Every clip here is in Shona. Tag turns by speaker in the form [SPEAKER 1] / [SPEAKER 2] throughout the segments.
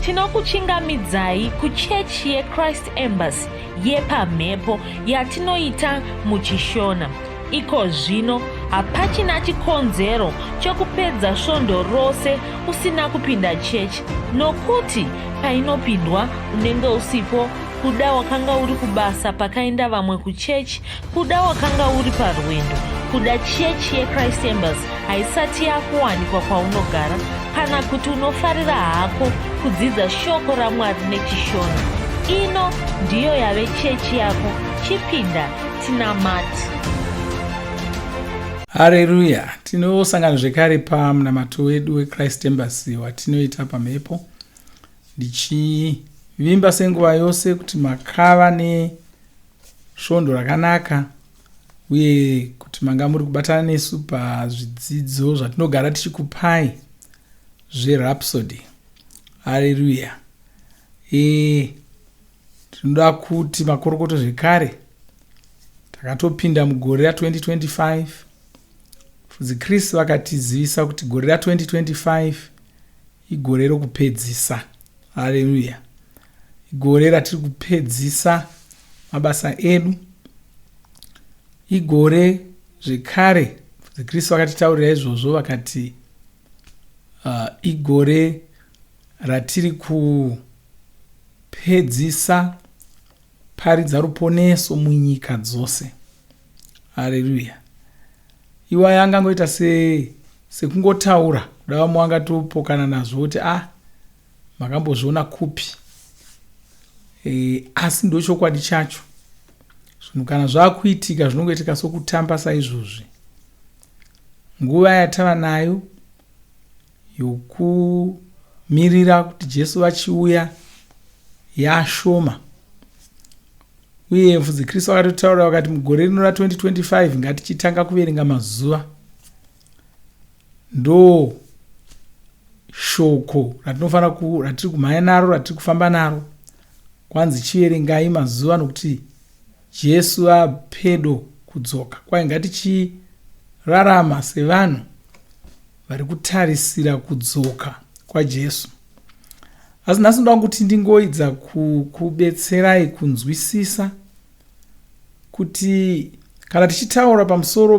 [SPEAKER 1] Tinokuchingamidzai kuchechi yeChrist Embassy yepamhepo yatinoita muchiShona. Iko zvino hapachina chikonzero chekupedza svondo rose usina kupinda chechi nokuti painopindwa unenge usipo kuda wakanga uri kubasa pakaenda vamwe kuchechi kuda wakanga uri parwendo kuda chechi yechrist embassy haisati yakuwanikwa kwaunogara kana kuti unofarira hako kudzidza shoko ramwari nechishona ino ndiyo yave chechi yako chipinda tinamati
[SPEAKER 2] Hareruya! Tinosangana zvekare pamunamato wedu weChrist Embassy watinoita pamhepo. Ndichivimba senguva yose kuti makava nesvondo rakanaka uye kuti manga muri kubatana nesu pazvidzidzo zvatinogara tichikupai zveRhapsody. Hareruya! E, tinoda kuti makorokoto zvekare takatopinda mugore ra2025 fudzi chris vakatizivisa kuti gore ra2025 igore rokupedzisa haleluya igore ratiri kupedzisa mabasa edu igore zvekare fudzi chris vakatitaurira izvozvo vakati igore ratiri kupedzisa paridza ruponeso munyika dzose hareruya iwayo angangoita se sekungotaura kuda vamwe vangatopokana nazvo kuti a ah, makambozviona kupi e, asi ndochokwadi chacho zvinhu kana zvakuitika zvinongoitika sokutamba saizvozvi nguva yatava nayo yokumirira kuti Jesu vachiuya yashoma. Uye mfudzi Kristu vakatotaura vakati mugore rino ra2025 ngatichitanga kuverenga mazuva. Ndo shoko ratinofanira ku ratiri kumhanya naro ratiri kufamba naro kwanzi chiverengai mazuva nokuti Jesu apedo kudzoka kwai ngatichirarama sevanhu vari kutarisira kudzoka kwaJesu. Asi nhasi ndoda kuti ndingoidza kukubetserai kunzwisisa kuti kana tichitaura pamusoro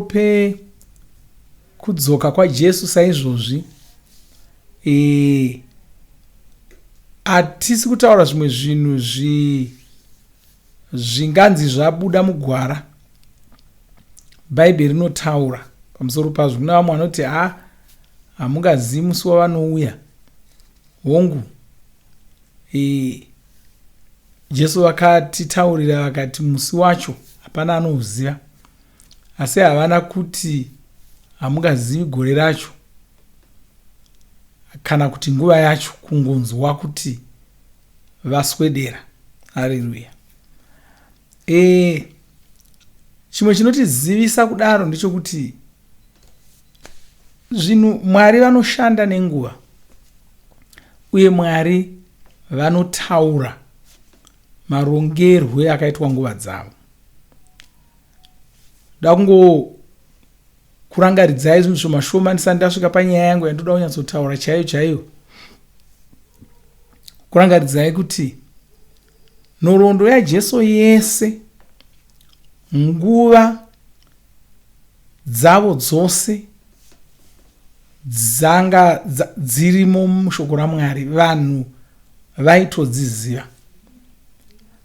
[SPEAKER 2] pekudzoka kwaJesu saizvozvi hatisi kutaura zvimwe zvinhu zvi zvinganzi zvabuda mugwara bhaibheri rinotaura pamusoro pazvo kuna vamwe vanoti ha hamungazivi musi wavanouya hongu e, jesu vakatitaurira vakati musi wacho hapana anouziva asi havana kuti hamungazivi gore racho kana kuti nguva yacho kungonzwa kuti vaswedera hareruya e, chimwe chinotizivisa kudaro ndechokuti zvinhu mwari vanoshanda nenguva uye mwari vanotaura marongerwe akaitwa nguva dzavo da kungokurangaridzai zvinhu zvishoma shoma ndisati ndasvika panyaya yangu yandoda kunyatsotaura chaiyo chaiyo kurangaridzai kuti nhoroondo yajesu yese nguva dzavo dzose dzanga dzirimo mushoko ramwari vanhu vaitodziziva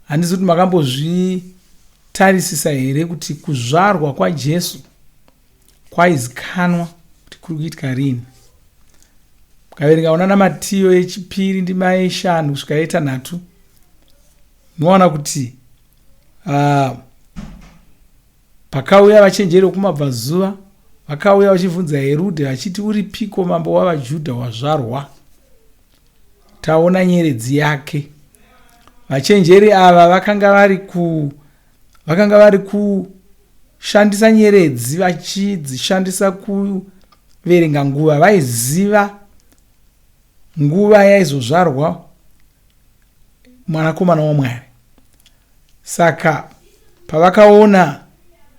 [SPEAKER 2] handizi kuti makambozvitarisisa here kuti kuzvarwa kwajesu kwaizikanwa kuti kuri kuitika rini mukaverenga una namatiyo yechipiri ndima yeshanu kusvika yetanhatu munowana kuti pakauya vachenjeri vokumabvazuva vakauya vachibvunza herudhe vachiti uripiko mambo wavajudha wazvarwa taona nyeredzi yake vachenjeri ava vakanga vari ku vakanga vari kushandisa nyeredzi vachidzishandisa kuverenga nguva vaiziva nguva yaizozvarwa mwanakomana wamwari saka pavakaona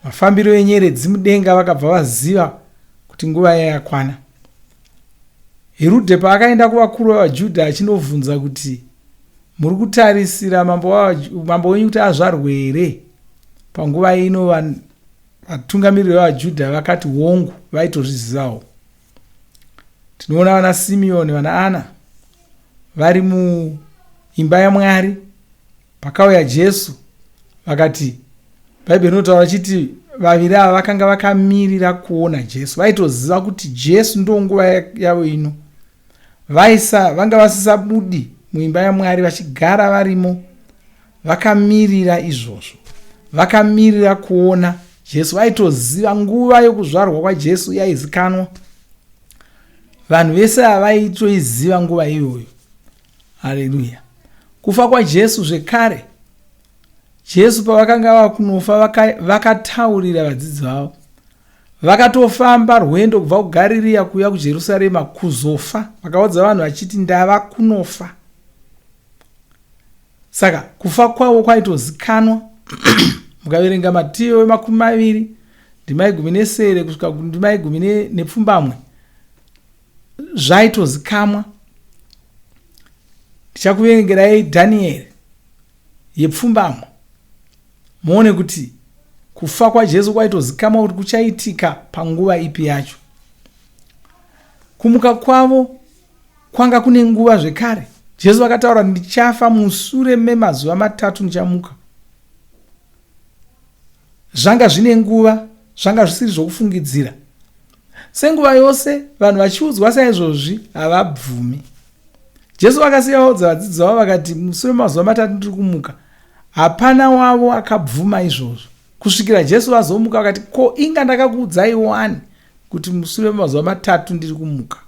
[SPEAKER 2] mafambiro enyeredzi mudenga vakabva vaziva kuti nguva yayakwana. Herudhe paakaenda kuvakuru vavaJudha achinovhunza kuti muri kutarisira mambo wenyu kuti azvarwe here panguva ino, vatungamiriri vavaJudha vakati hongu, vaitozvizivawo. Tinoona vana Simeoni vana Ana vari muimba yaMwari pakauya Jesu, vakati Bhaibheri rinotaura chiti vaviri ava vakanga vakamirira kuona Jesu. Vaitoziva kuti Jesu ndo nguva yavo ino. Vaisa vanga vasisabudi muimba yaMwari vachigara varimo vakamirira izvozvo. Vakamirira kuona Jesu. Vaitoziva nguva yokuzvarwa kwaJesu yaizikanwa. Vanhu vese ava vaitoiziva nguva iyoyo. Haleluya. Kufa kwaJesu zvekare. Jesu pavakanga vava kunofa vakataurira vadzidzi vavo. Vakatofamba rwendo kubva kuGaririya kuuya kuJerusarema kuzofa. Vakaudza vanhu vachiti ndava kunofa. Saka kufa kwavo kwaitozikanwa. Mukaverenga Matiyo wemakumi maviri ndima yegumi nesere kusvika kundima yegumi nepfumbamwe zvaitozikamwa. Ndichakuverengerai Dhanieri yepfumbamwe muone kuti kufa kwaJesu kwaitozikamwa kuti kuchaitika panguva ipi yacho. Kumuka kwavo kwanga kune nguva zvekare. Jesu vakataura ndichafa musure memazuva matatu ndichamuka. Zvanga zvine nguva, zvanga zvisiri zvokufungidzira. Senguva yose vanhu vachiudzwa saizvozvi havabvumi. Jesu vakasiya vaudza vadzidzi vavo vakati musure memazuva matatu ndiri kumuka. Hapana wavo akabvuma izvozvo. Kusvikira Jesu vazomuka vakati ko inga ndakakuudzai wani kuti musure memazuva matatu ndiri kumuka.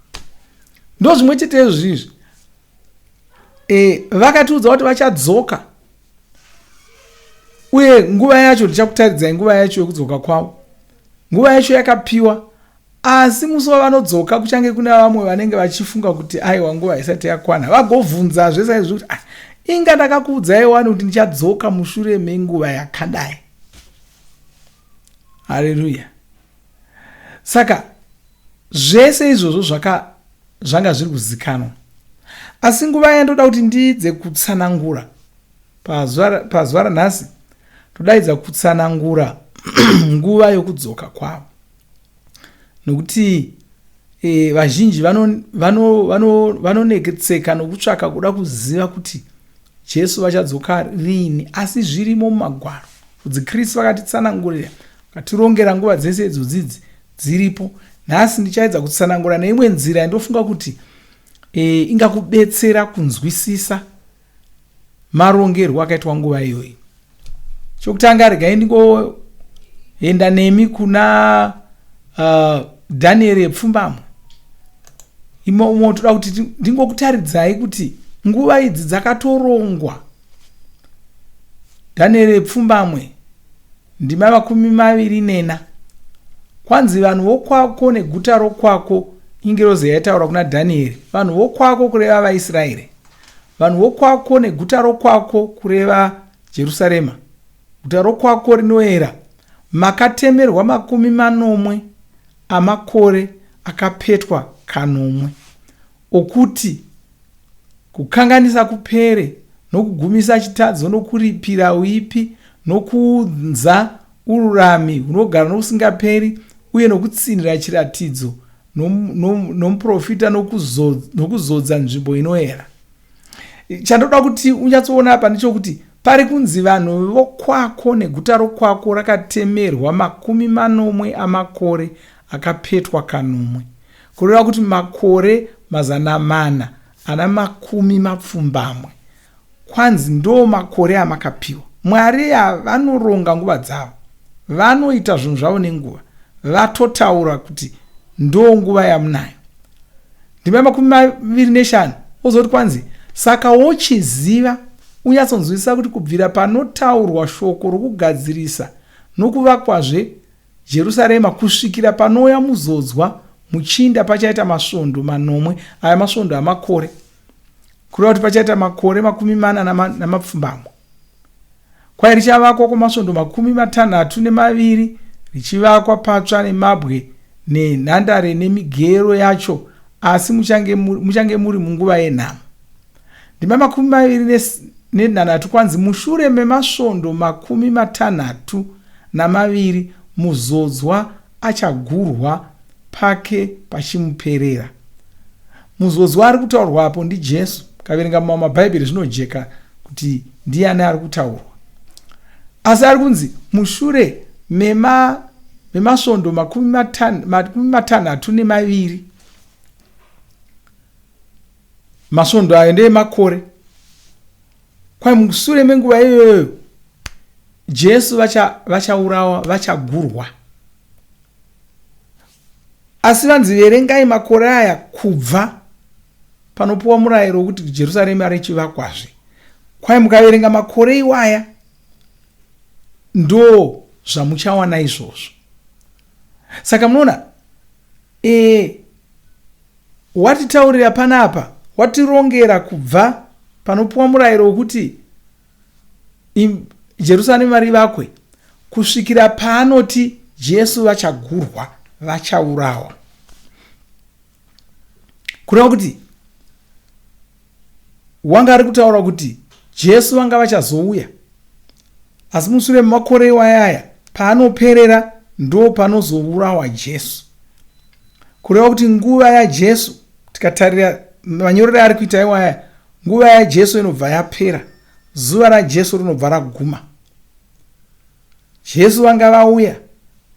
[SPEAKER 2] Ndozvimwe chete izvozvi. E, vakatiudza kuti vachadzoka uye nguva yacho ndichakutaridzai nguva yacho yekudzoka kwavo. Nguva yacho yakapiwa asi musi wavanodzoka kuchange kuna vamwe vanenge vachifunga kuti aiwa nguva isati yakwana vagovhunzazve saizvo kuti ah, inga ndakakuudzai wani kuti ndichadzoka mushure menguva yakadai. Haleluya. Saka zvese izvozvo zvaka zvanga zviri kuzikanwa. Asi nguva yandoda kuti ndiidze kutsanangura pazuva ranhasi todaidza kutsanangura nguva yokudzoka kwavo nokuti e, vazhinji vanonetseka nokutsvaka kuda kuziva kuti Jesu vachadzoka rini, asi zvirimo mumagwaro. Fudzikristu vakatitsanangurira, vakatirongera nguva dzese idzodzidzi dziripo. Nhasi ndichaedza kutsanangura neimwe nzira yandofunga kuti e, ingakubetsera kunzwisisa marongerwo akaitwa nguva iyoyi. Chokutanga, regai ndingoenda nemi kuna Dhanieri yepfumbamwe. Imomo toda kuti ndingokutaridzai kuti nguva idzi dzakatorongwa. Dhanieri yepfumbamwe ndima 24. Kwanzi vanhu vokwako neguta rokwako, ingirozi yaitaura kuna Dhanieri, vanhu vokwako kureva vaIsraeri, vanhu vokwako neguta rokwako kureva Jerusarema, guta rokwako rinoera, makatemerwa 70 amakore akapetwa kanomwe, okuti kukanganisa kupere, nokugumisa chitadzo, nokuripira uipi, nokuunza ururami hunogara nokusingaperi, uye nokutsinhira chiratidzo nomuprofita, nokuzodza nzvimbo inoera. Chandoda kuti unyatsoona apa ndechokuti pari kunzi vanhu vokwako neguta rokwako rakatemerwa 70 amakore akapetwa kanomwe, kureva kuti makore 470. Kwanzi ndo makore amakapiwa. Mwari vanoronga nguva dzavo, vanoita zvinhu zvavo nenguva, vatotaura kuti ndo nguva yamunayo. Ndima 25 ozoti kwanzi saka wochiziva unyatsonzwisisa kuti kubvira panotaurwa shoko rokugadzirisa nokuvakwazve Jerusarema kusvikira panouya muzodzwa muchinda pachaita masvondo manomwe, aya masvondo amakore, kureva kuti pachaita makore 47. Kwai richavakwa kwamasvondo 62 richivakwa patsva nemabwe nenhandare nemigero yacho, asi muchange, muchange muri munguva yenhamo. Ndima 23 kwanzi mushure memasvondo 62 muzodzwa achagurwa pake pachimuperera. Muzodzwa ari kutaurwa apo ndiJesu. Kaverenga mamwe mabhaibheri zvinojeka kuti ndiyani ari kutaurwa. Asi ari kunzi mushure mema memasvondo 62 masvondo ayo ndeemakore kwai musure menguva iyoyo jesu vachaurawa vacha vachagurwa asi vanzi verengai makore aya kubva panopiwa murayiro wekuti jerusarema richivakwazve kwai mukaverenga makore iwaya ndo zvamuchawana izvozvo saka munoona e, watitaurira panapa watirongera kubva panopiwa murayiro wekuti jerusarema rivakwe kusvikira paanoti jesu vachagurwa vachaurawa kureva kuti wanga ari kutaura kuti jesu vanga vachazouya asi mushure memakore iwayaya paanoperera ndo panozourawa jesu kureva kuti nguva yajesu tikatarira manyorero ari kuita iwaya nguva yajesu inobva yapera zuva rajesu rinobva raguma Jesu vanga vauya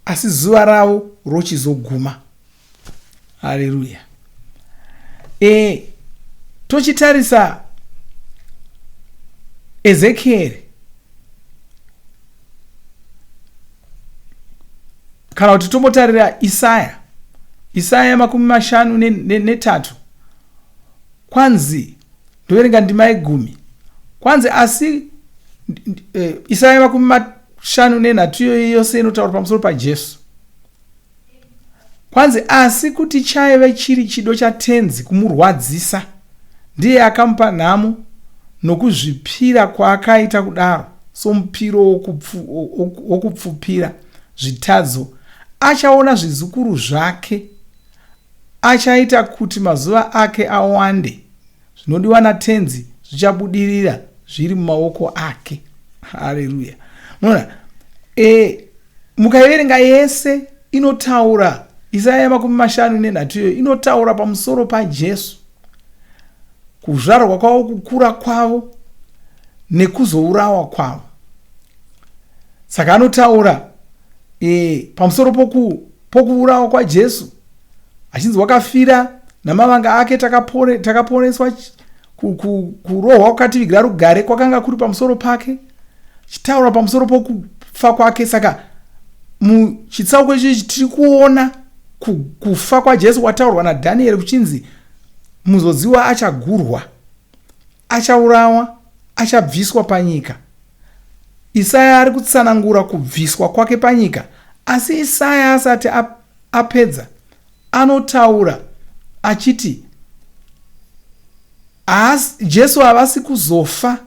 [SPEAKER 2] asi zuva ravo rochizoguma. Haleluya. E, tochitarisa Ezekieri kana kuti tombotarira Isaya. Isaya 53 kwanzi ndoverenga ndima yegumi kwanzi asi eh, isaya 53 iyoyi yose inotaura pamusoro pajesu kwanzi asi kuti chaive chiri chido chatenzi kumurwadzisa ndiye akamupa nhamo nokuzvipira kwaakaita kudaro somupiro wokupfupira zvitadzo achaona zvizukuru zvake Achaita kuti mazuva ake awande, zvinodiwa naTenzi zvichabudirira zviri mumaoko ake. Haleluya! Munoona, e, mukaiverenga yese inotaura Isaya 53 iyoyo inotaura pamusoro paJesu, kuzvarwa kwavo, kukura kwavo nekuzourawa kwavo. Saka anotaura e, pamusoro poku pokuurawa kwaJesu achinzi wakafira namavanga ake takaponeswa takapore, kurohwa kwakativigira rugare kwakanga kuri pamusoro pake chitaura pamusoro pokufa kwake saka muchitsauko ichi tiri kuona kufa kwajesu kwataurwa nadhanieri kuchinzi muzodziwa achagurwa achaurawa achabviswa panyika Isaya ari kutsanangura kubviswa kwake panyika, asi Isaya asati apedza anotaura achiti Jesu havasi kuzofa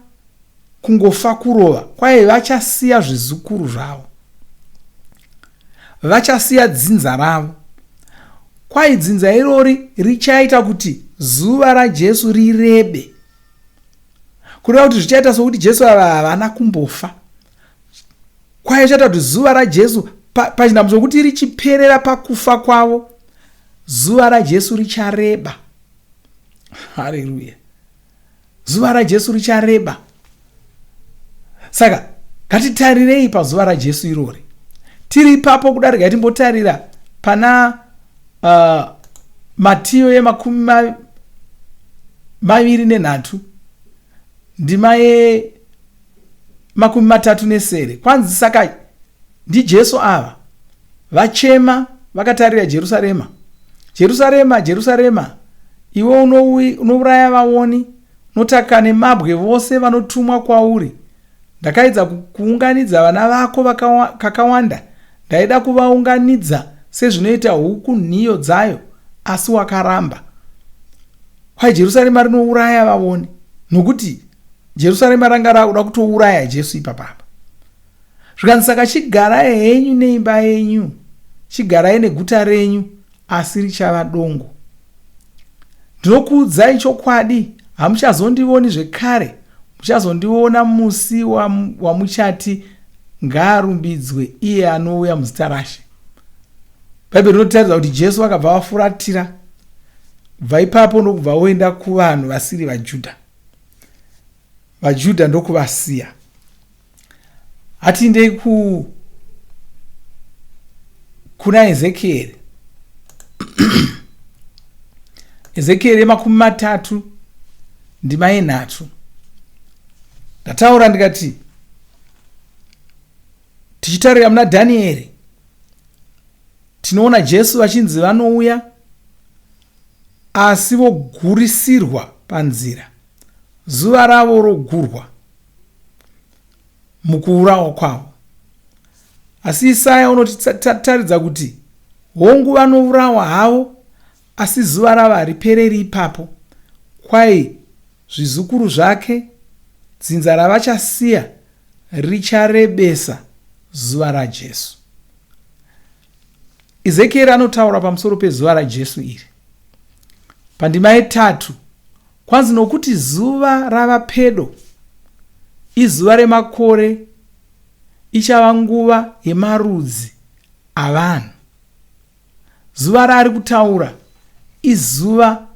[SPEAKER 2] kungofa kurova kwai vachasiya zvizukuru zvavo vachasiya dzinza ravo kwai dzinza irori richaita kuti zuva rajesu rirebe kureva kuti zvichaita sokuti jesu ava havana kumbofa kwaive chaita kuti zuva rajesu pachinhambo chokuti richiperera pakufa kwavo zuva rajesu richareba haleluya zuva rajesu richareba saka ngatitarirei pazuva rajesu irori tiri ipapo kuda regai timbotarira pana Matiyo yemakumi maviri nenhatu ndima yemakumi matatu nesere kwanzi saka ndijesu ava vachema vakatarira jerusarema jerusarema jerusarema iwe unouraya vaoni unotaka nemabwe vose vanotumwa kwauri Ndakaedza kuunganidza vana vako kakawanda, ndaida kuvaunganidza sezvinoita huku nhiyo dzayo, asi wakaramba. Kwai Jerusarema rinouraya vaoni, nokuti Jerusarema ranga rakuda kutouraya Jesu ipapapa. Zvikanzi saka chigarai henyu neimba yenyu, chigarai neguta renyu, asi richava dongo. Ndinokuudzai chokwadi, hamuchazondivoni zvekare, muchazondiona musi wamuchati ngaarumbidzwe iye anouya muzita raShe. Bhaibheri rinotaridza kuti Jesu vakabva vafuratira kubva ipapo ndokubva voenda kuvanhu vasiri vaJudha. VaJudha ndokuvasiya. Hatindei ku kuna Ezekieri. Ezekieri yemakumi matatu ndima yenhatu. Ndataura ndikati tichitarira muna Dhanieri tinoona Jesu vachinzi vanouya asi vogurisirwa panzira zuva ravo rogurwa mukuurawa kwavo. Asi Isaya unotitaridza kuti hongu vanourawa havo asi zuva ravo haripereri ipapo. Kwai zvizukuru zvake, dzinza ravachasiya richarebesa zuva raJesu. Ezekieri anotaura pamusoro pezuva raJesu iri. Pandima yetatu Kwanzi nokuti zuva rava pedo, izuva remakore, ichava nguva yemarudzi avanhu. Zuva raari kutaura izuva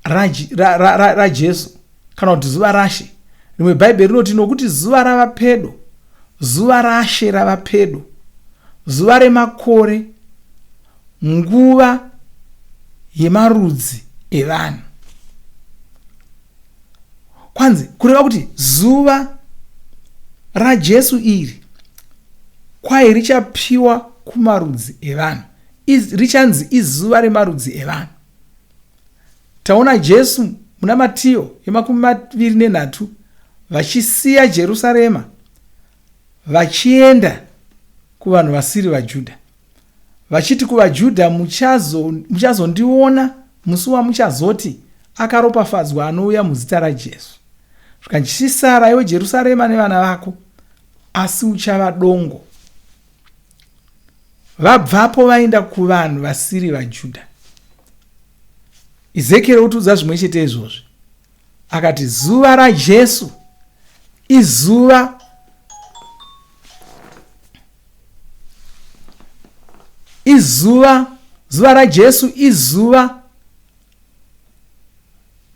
[SPEAKER 2] raJesu ra, ra, ra, kana kuti zuva raShe. Rimwe Bhaibheri rinoti nokuti zuva rava pedo, zuva raShe rava pedo, zuva remakore, nguva yemarudzi evanhu. Kwanzi kureva kuti zuva raJesu iri kwai richapiwa kumarudzi evanhu, richanzi izuva remarudzi evanhu. Taona Jesu muna Matiyo yemakumi maviri nenhatu vachisiya Jerusarema vachienda kuvanhu vasiri vaJudha. Vachiti kuvaJudha, Muchazondiona musi wamuchazoti, Akaropafadzwa anouya muzita raJesu. Zvikanzi, Chisara iwe Jerusarema nevana vako, asi uchava dongo. Vabvapo vaenda kuvanhu vasiri vaJudha. Ezekieri otiudza zvimwe chete izvozvi. Akati zuva raJesu izuva izuva zuva raJesu izuva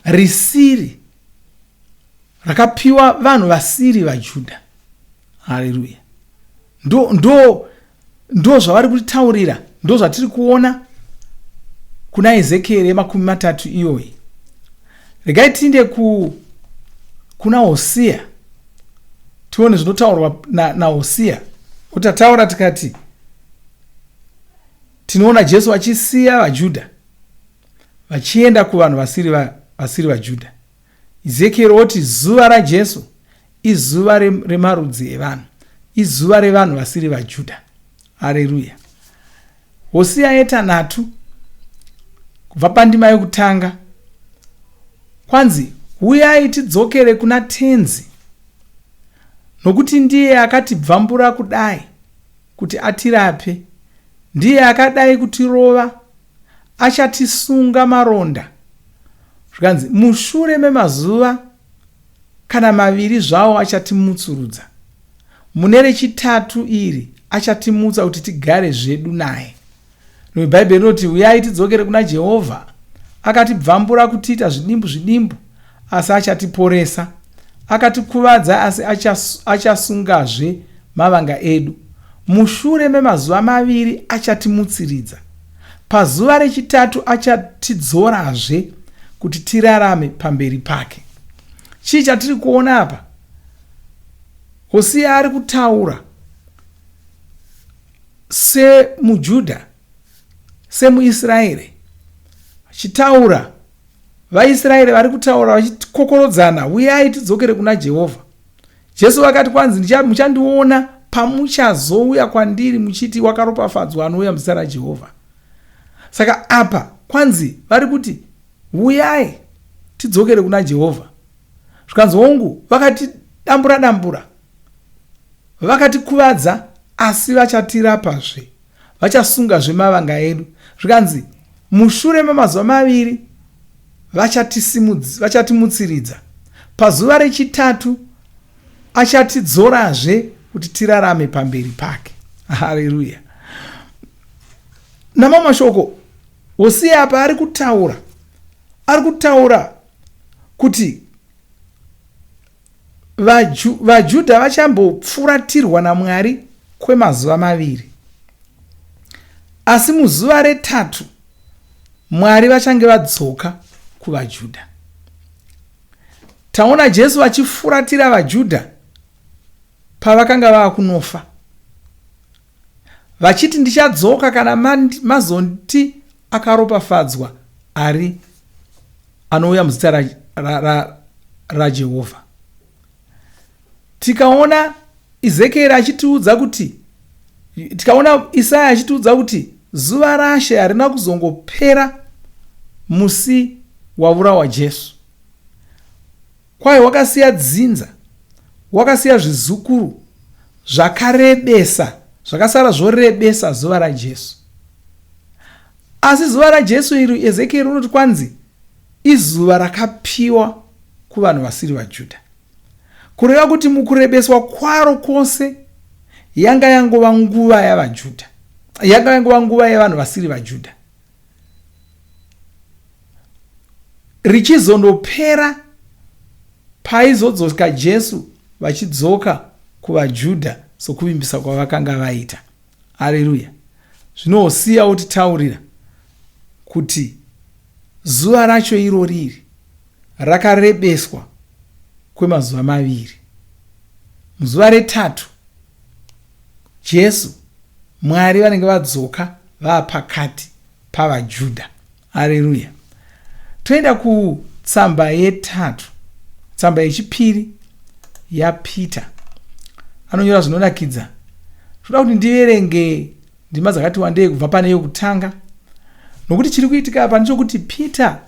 [SPEAKER 2] risiri rakapiwa vanhu vasiri vaJudha. Haleluya! Ndo ndo ndo zvavari kutitaurira, ndo zvatiri kuona kuna Ezekieri yemakumi matatu iyoyi. Regai tiinde ku kuna Hosiya tione zvinotaurwa naHosiya. Na Tataura tikati tinoona Jesu achisiya vaJudha vachienda kuvanhu vasiri vasiri vaJudha. Ezekieri oti zuva raJesu izuva remarudzi evanhu, izuva revanhu vasiri vaJudha. Hareruya. Hosiya yetanhatu kubva pandima yokutanga kwanzi huyai tidzokere kuna Tenzi nokuti ndiye akatibvambura kudai kuti atirape, ndiye akadai kutirova achatisunga maronda. Zvikanzi mushure memazuva kana maviri zvawo achatimutsurudza. Mune rechitatu iri achatimutsa kuti tigare zvedu naye. Rimwe Bhaibheri rinoti, Uyai tidzokere kuna Jehovha. Akatibvambura kutiita zvidimbu zvidimbu, asi achatiporesa. Akatikuvadza, asi achasungazve mavanga edu. Mushure memazuva maviri achatimutsiridza. Pazuva rechitatu achatidzorazve kuti tirarame pamberi pake. Chii chatiri kuona apa? Hosiya ari kutaura semuJudha, semuIsraeri, achitaura vaIsraeri vari kutaura vachikokorodzana, uyai tidzokere kuna Jehovha. Jesu vakati kwanzi muchandiona pamuchazouya kwandiri muchiti wakaropafadzwa anouya muzita raJehovha. Saka apa kwanzi vari kuti uyai tidzokere kuna Jehovha. Zvikanzi hongu vakatidambura dambura vakatikuvadza asi vachatirapazve vachasungazve mavanga edu. Zvikanzi mushure memazuva maviri. Vachatimutsiridza. Pazuva rechitatu achatidzorazve kuti tirarame pamberi pake. Haleluya. Namamwe mashoko, Hosiya apa ari kutaura, ari kutaura kuti VaJudha vachambopfuratirwa naMwari kwemazuva maviri. Asi muzuva retatu Mwari vachange vadzoka kuvaJudha. Taona Jesu vachifuratira vaJudha pavakanga vava kunofa. Vachiti ndichadzoka kana mazonti akaropafadzwa ari anouya muzita raJehovha. Tikaona Ezekieri achitiudza kuti tikaona Isaya achitiudza kuti zuva raShe harina kuzongopera musi wavurawa Jesu. Kwahi wakasiya dzinza, wakasiya zvizukuru zvakarebesa, zvakasara zvorebesa zuva raJesu. Asi zuva raJesu iri Ezekieri unoti kwanzi izuva rakapiwa kuvanhu vasiri vaJudha. Kureva kuti mukurebeswa kwaro kwose yanga yangova nguva yavaJudha. Yanga yangova nguva yevanhu vasiri vaJudha. Richizondopera paizodzoka Jesu vachidzoka kuvaJudha sokuvimbisa kwavakanga vaita. Areruya. Zvino Hosiya otitaurira kuti zuva racho irori iri rakarebeswa kwemazuva maviri. Muzuva retatu, Jesu, Mwari vanenge vadzoka vaapakati pavaJudha. Areruya. Toenda kutsamba yetatu, tsamba yechipiri yaPeter. Anonyora zvinonakidza. Toda kuti ndiverenge ndima dzakati wandei kubva pane yokutanga, nokuti chiri kuitika apa ndechokuti Peter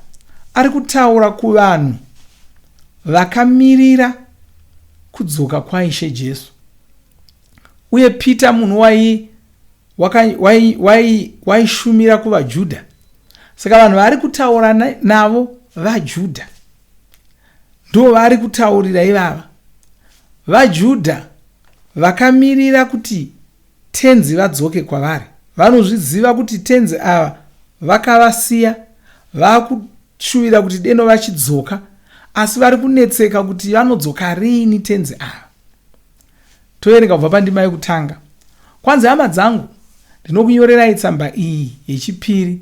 [SPEAKER 2] ari kutaura kuvanhu vakamirira kudzoka kwaIshe Jesu. Uye Peter munhu wai waishumira kuvaJudha. Saka vanhu vaari kutaura navo vaJudha. Ndivo vaari kutaurira ivava. VaJudha vakamirira kuti Tenzi vadzoke kwavari. Vanozviziva kuti Tenzi ava vakavasiya vakushuvira kuti deno vachidzoka asi vari kunetseka kuti vanodzoka riini Tenzi ava. Toverenga kubva pandima yekutanga. Kwanzi hama dzangu, ndinokunyorerai tsamba iyi yechipiri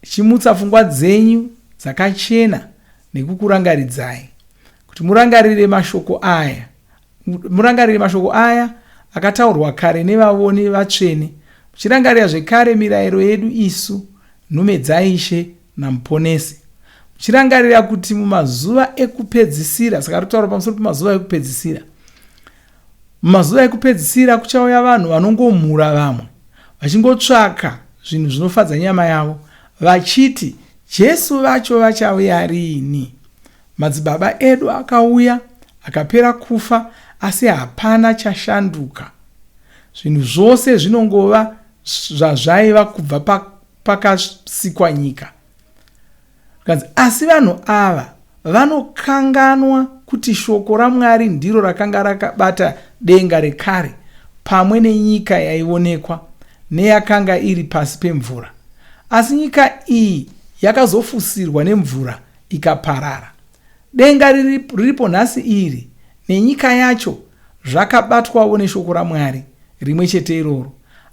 [SPEAKER 2] ndichimutsa pfungwa dzenyu dzakachena nekukurangaridzai kuti murangarire mashoko aya murangarire mashoko aya akataurwa kare nevavoni vatsvene muchirangarira zvekare mirayiro yedu isu nhume dzaIshe naMuponesi muchirangarira kuti mumazuva ekupedzisira saka rikutaura pamusoro pemazuva ekupedzisira mumazuva ekupedzisira kuchauya vanhu vanongomhura vamwe vachingotsvaka zvinhu zvinofadza nyama yavo vachiti Jesu vacho vachauya riini madzibaba edu akauya akapera kufa asi hapana chashanduka zvinhu zvose zvinongova zvazvaiva kubva pakasikwa nyika Zvikanzi, asi vanhu ava vanokanganwa kuti shoko raMwari ndiro rakanga rakabata denga rekare pamwe nenyika yaionekwa neyakanga iri pasi pemvura. Asi nyika iyi yakazofusirwa nemvura ikaparara. Denga riripo nhasi iri nenyika yacho zvakabatwawo neshoko raMwari rimwe chete iroro,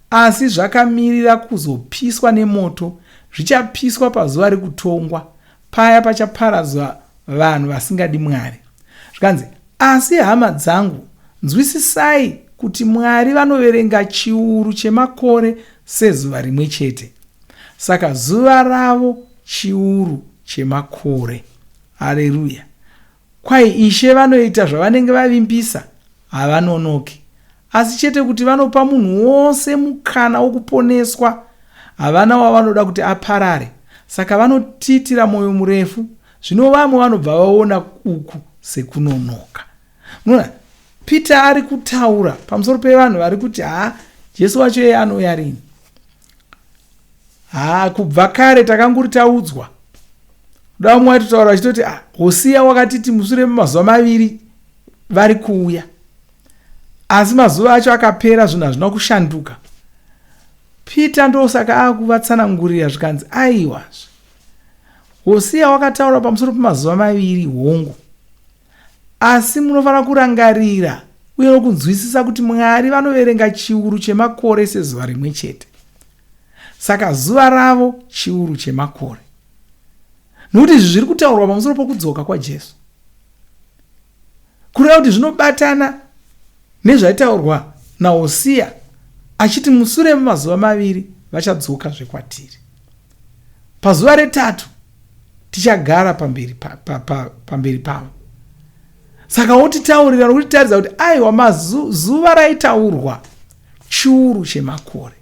[SPEAKER 2] asi zvakamirira kuzopiswa nemoto, zvichapiswa pazuva rekutongwa, paya pachaparadzwa vanhu vasingadi Mwari. Zvikanzi, asi hama dzangu, nzwisisai kuti Mwari vanoverenga chiuru chemakore sezuva rimwe chete. Saka zuva ravo chiuru chemakore. Hareruya. Kwai Ishe vanoita zvavanenge vavimbisa, havanonoki. Asi chete kuti vanopa munhu wose mukana wokuponeswa, havana wavanoda kuti aparare. Saka vanotiitira mwoyo murefu, zvino vamwe vanobva vaona uku sekunonoka. Munoona, Peter ari kutaura pamusoro pevanhu vari kuti haa, Jesu wacho iye anouya rini? Haa, kubva kare takanguri taudzwa. Kuda vamwe vaitotaura vachitoti ah, Hosiya wakatiti mushure memazuva maviri vari kuuya. Asi mazuva acho akapera zvinhu hazvina kushanduka. Peter ndosaka akuvatsanangurira zvikanzi aiwazve. Hosiya wakataura pamusoro pemazuva maviri hongu. Asi munofanira kurangarira uye nokunzwisisa kuti Mwari vanoverenga chiuru chemakore sezuva rimwe chete. Saka zuva ravo chiuru chemakore. Nokuti izvi zviri kutaurwa pamusoro pokudzoka kwaJesu. Kureva kuti zvinobatana nezvaitaurwa naHosiya achiti musure memazuva maviri vachadzoka zvekwatiri. Pazuva retatu tichagara pamberi pa, pa, pa, pamberi pavo. Saka wotitaurira nokutitaridza kuti aiwa mazuva raitaurwa chiuru chemakore.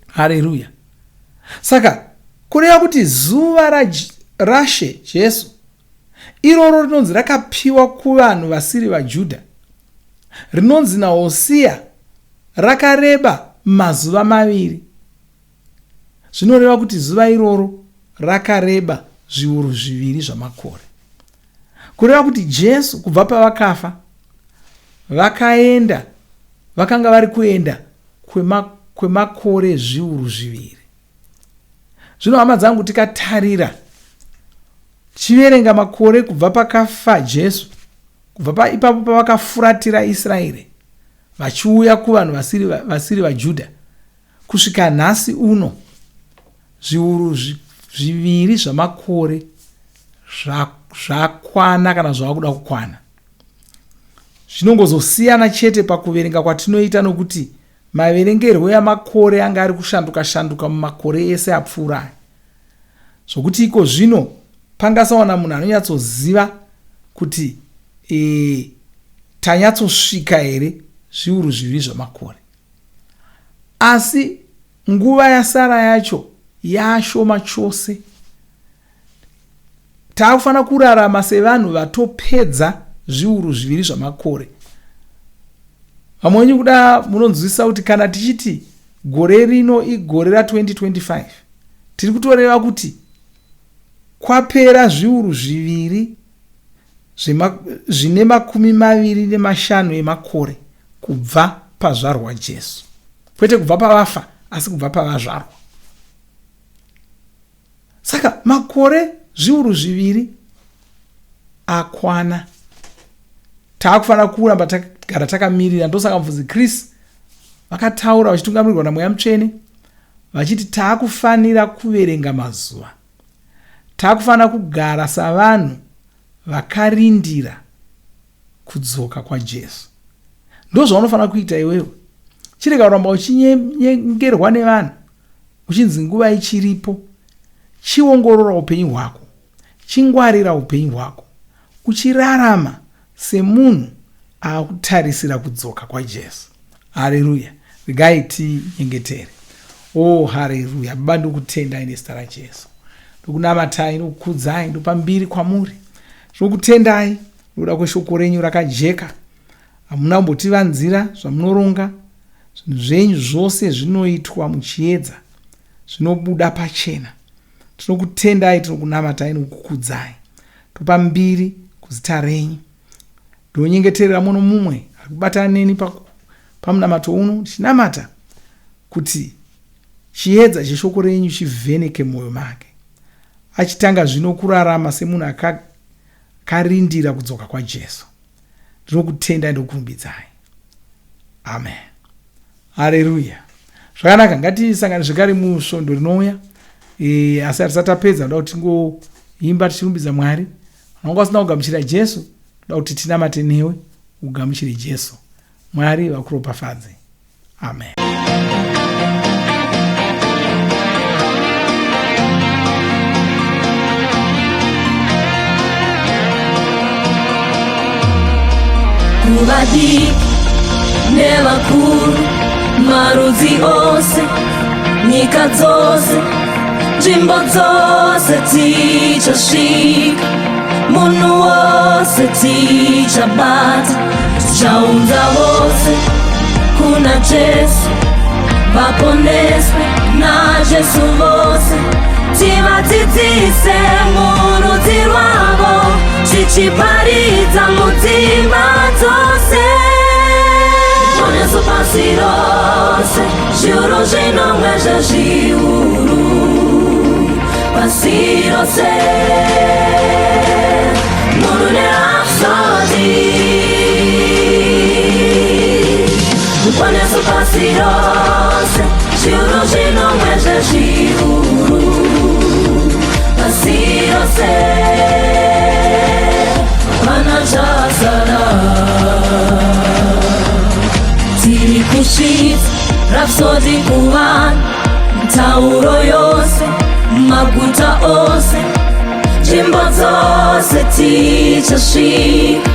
[SPEAKER 2] Hareruya. Saka kureva kuti zuva raShe Jesu iroro rinonzi rakapiwa kuvanhu vasiri vaJudha rinonzi naHosiya rakareba mazuva maviri. Zvinoreva kuti zuva iroro rakareba zviuru zviviri zvamakore. Kureva kuti Jesu kubva pavakafa vakaenda vakanga vari kuenda kwemakore zviuru zviviri. Zvino hama dzangu tikatarira tichiverenga makore kubva pakafa Jesu, kubva ipapo pavakafuratira Israeri vachiuya kuvanhu vasiri, vasiri vaJudha kusvika nhasi uno zviuru zviviri zvamakore zvakwana kana zvava kuda kukwana. Zvinongozosiyana chete pakuverenga kwatinoita nokuti maverengerwo amakore anga ari kushanduka shanduka mumakore ese apfuura aya zvokuti iko zvino pangasawana munhu anonyatsoziva kuti e, tanyatsosvika here zviuru zviviri zvamakore. Asi nguva yasara yacho yaashoma chose. Taakufanira kurarama sevanhu vatopedza zviuru zviviri zvamakore. Vamwe venyu kuda munonzwisisa kuti kana tichiti gore rino igore ra2025 tiri kutoreva kuti kwapera zviuru zviviri zvine 25 emakore kubva pazvarwa Jesu. Kwete kubva pavafa, asi kubva pavazvarwa. Saka makore zviuru zviviri akwana. Taakufanira kuramba tagara takamirira. Ndosaka mufudzi Chris vakataura vachitungamirirwa naMweya Mutsvene vachiti taakufanira kuverenga mazuva. Takufanira kugara savanhu vakarindira kudzoka kwaJesu. Ndozvaunofanira kuita iwewe. Chirega kuramba uchinyengerwa nevanhu uchinzi nguva ichiripo. Chiongorora upenyu hwako. Chingwarira upenyu hwako. Uchirarama semunhu akutarisira kudzoka kwaJesu. Hareruya. Regai tinyengetere. Oh, hareruya. Baba, ndokutendai nezita raJesu. Ndokunamatai, ndokukudzai, ndopa mbiri kwamuri. Ndinokutendai nokuda kweshoko renyu rakajeka. Hamuna kumbotivanzira zvamunoronga. Zvinhu zvenyu zvose zvinoitwa muchiedza, zvinobuda pachena. Tinokutendai, tinokunamatai nokukukudzai. Topa mbiri kuzita renyu. Ndinonyengeterera mumwe nomumwe ari kubatana neni pamunamato uno ndichinamata kuti chiedza cheshoko renyu chivheneke mwoyo make achitanga zvino kurarama semunhu akarindira kudzoka kwaJesu. Ndinokutendai ndokurumbidzai. Amen. Hareruya. Zvakanaka, ngatisangane zvekare musvondo rinouya. E, asi hatisati tapedza, ndoda kuti tingoimba tichirumbidza Mwari. Vanonga vasina kugamuchira Jesu, ndoda kuti tinamate newe ugamuchire Jesu. Mwari vakuropafadze. Amen.
[SPEAKER 3] Kuvadiki nevakuru, marudzi ose, nyika dzose, nzvimbo dzose tichasvika, munhu wose tichabata, tichaunza vose kuna Jesu, vaponeswe naJesu vose. Tivadzidzise murudzi rwavo, tichiparidza mudzimba dzose. Ruponeso pasi rose, zviuru zvinomwe zvezviuru pasi rose. Munhu neRhapsody. Ruponeso pasi rose, zviuru zvinomwe zvezviuru pasi rose. Hapana chasara. Tiri kusvitsa Rhapsody kuvanhu, mitauro yose, maguta ose, nzvimbo dzose tichasvika,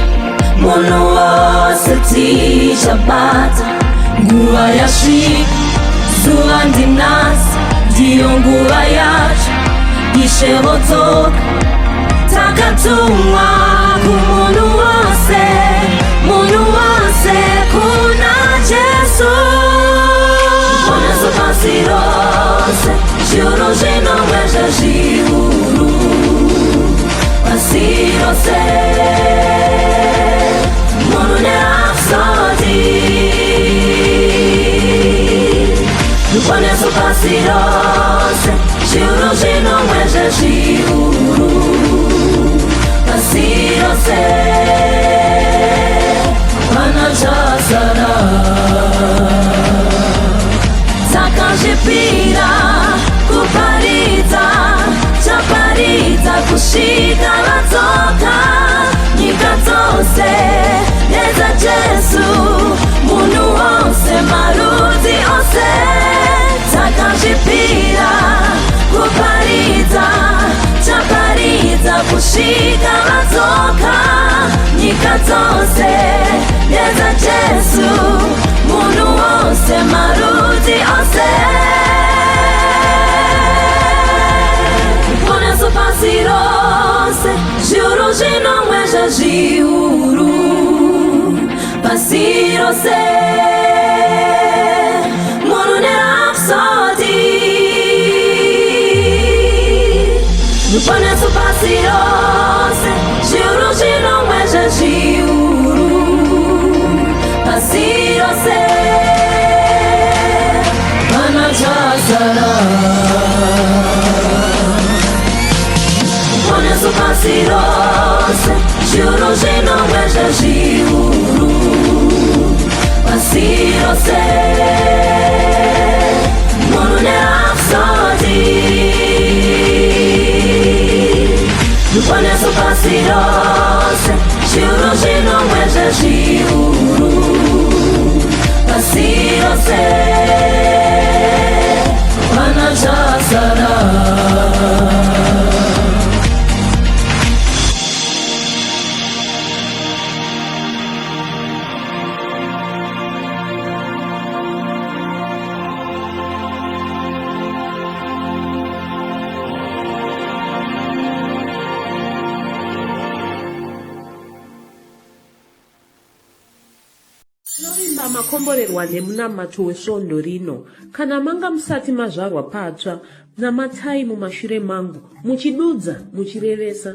[SPEAKER 3] munhu wose tichabata. Nguva yasvika, zuva ndinhasi, ndiyo nguva yacho, Ishe vodzoka. Takatumwa kumunhu wose, munhu wose kuna Jesu. Ruponeso pasi rose, zviuru zvinomwe zvezviuru pasi rose. Munhu neRhapsody. Ruponeso pasi rose, zviuru zvinomwe zvezviuru pasi rose. Hapana chasara. Takazvipira kuparidza, chaparidza kusvika vadzoka. Nyika dzose ndedza Jesu, munhu wose, marudzi ose. Takazvipira kuparidza, chaparidza kusvika vadzoka. Nyika dzose ndedza Jesu, munhu wose, marudzi ose. Ruponeso pasi rose, zviuru zvinomwe zvezviuru pasi rose. Munhu neRhapsody. Ruponeso pasi rose, zviuru zvinomwe zvezviuru pasi rose. Hapana chasara. Ruponeso pasi rose, zviuru zvinomwe zvezviuru pasi rose. Munhu neRhapsody. Ruponeso pasi rose, zviuru zvinomwe zvezviuru pasi rose. Hapana chasara.
[SPEAKER 1] Tinovimba makomborerwa nemunamato wesvondo rino. Kana manga musati mazvarwa patsva, namatai mumashure mangu, muchidudza, muchirevesa.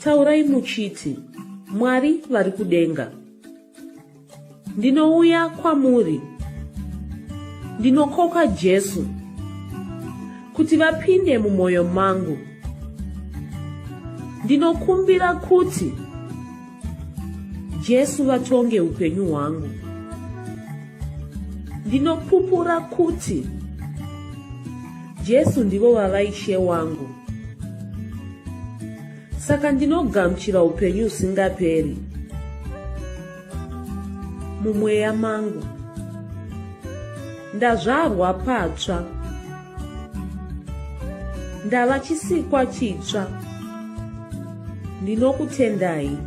[SPEAKER 1] Taurai muchiti, Mwari vari kudenga. Ndinouya kwamuri. Ndinokoka Jesu kuti vapinde mumwoyo mangu. Ndinokumbira kuti Jesu vatonge upenyu hwangu. Ndinopupura kuti Jesu ndivo vava Ishe wangu. Saka ndinogamuchira upenyu husingaperi mumweya mangu. Ndazvarwa patsva. Ndava chisikwa chitsva. Ndinokutendai.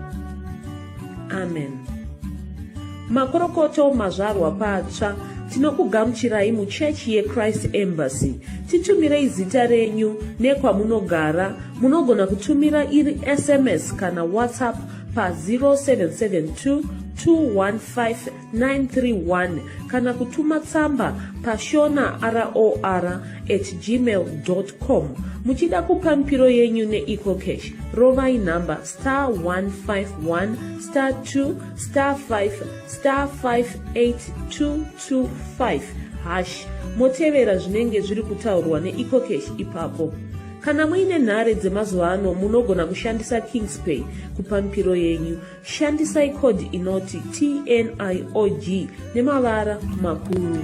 [SPEAKER 1] Amen. Makorokoto mazvarwa patsva, tinokugamuchirai muchechi yeChrist Embassy. Titumirei zita renyu nekwamunogara. Munogona kutumira iri SMS kana WhatsApp pa 0772 215931 kana kutuma tsamba pashona ror at gmail com. Muchida kupa mipiro yenyu neEcoCash, rovai nhamba star 151 star 2 star 5 star 58225 hash, motevera zvinenge zviri kutaurwa neEcoCash ipapo. Kana muine nhare dzemazuva ano, munogona kushandisa Kingspay kupa mipiro yenyu. Shandisai code inoti TNIOG nemavara makuru.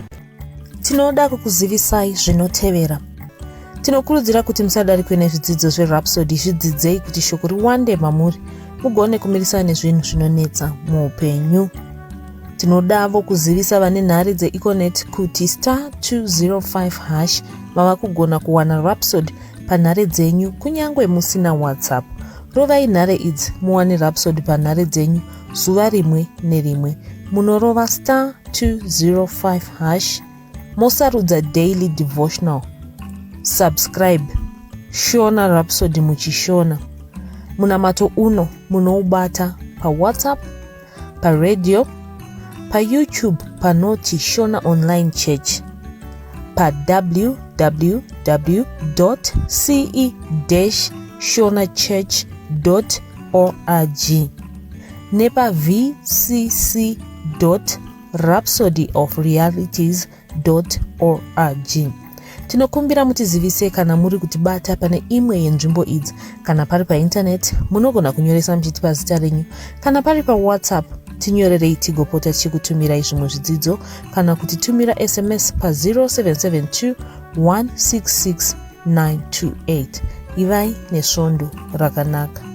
[SPEAKER 4] Tinoda kukuzivisai zvinotevera. Tinokurudzira kuti musadarikwe nezvidzidzo zveRhapsody. Zvidzidzei kuti shoko riwande mamuri, mugone kumirisana nezvinhu zvinonetsa muupenyu. Tinodavo kuzivisa vane nhare dzeEconet kuti star 205 hash mava kugona kuwana Rhapsody panhare dzenyu kunyange musina WhatsApp. Rovai nhare idzi muwane Rhapsody panhare dzenyu zuva rimwe nerimwe. Munorova star 205 hash, mosarudza daily devotional, subscribe Shona Rhapsody muchiShona. Munamato uno munoubata paWhatsApp, paradio, paYouTube panoti Shona Online Church, pawww ce shona church org nepavcc rhapsody of realities org. Tinokumbira mutizivise kana muri kutibata pane imwe yenzvimbo idzi. Kana pari paintaneti, munogona kunyoresa muchitipa zita renyu. Kana pari paWhatsApp, tinyorerei tigopota tichikutumirai zvimwe zvidzidzo, kana kutitumira SMS pa0772 166 928. Ivai nesvondo rakanaka.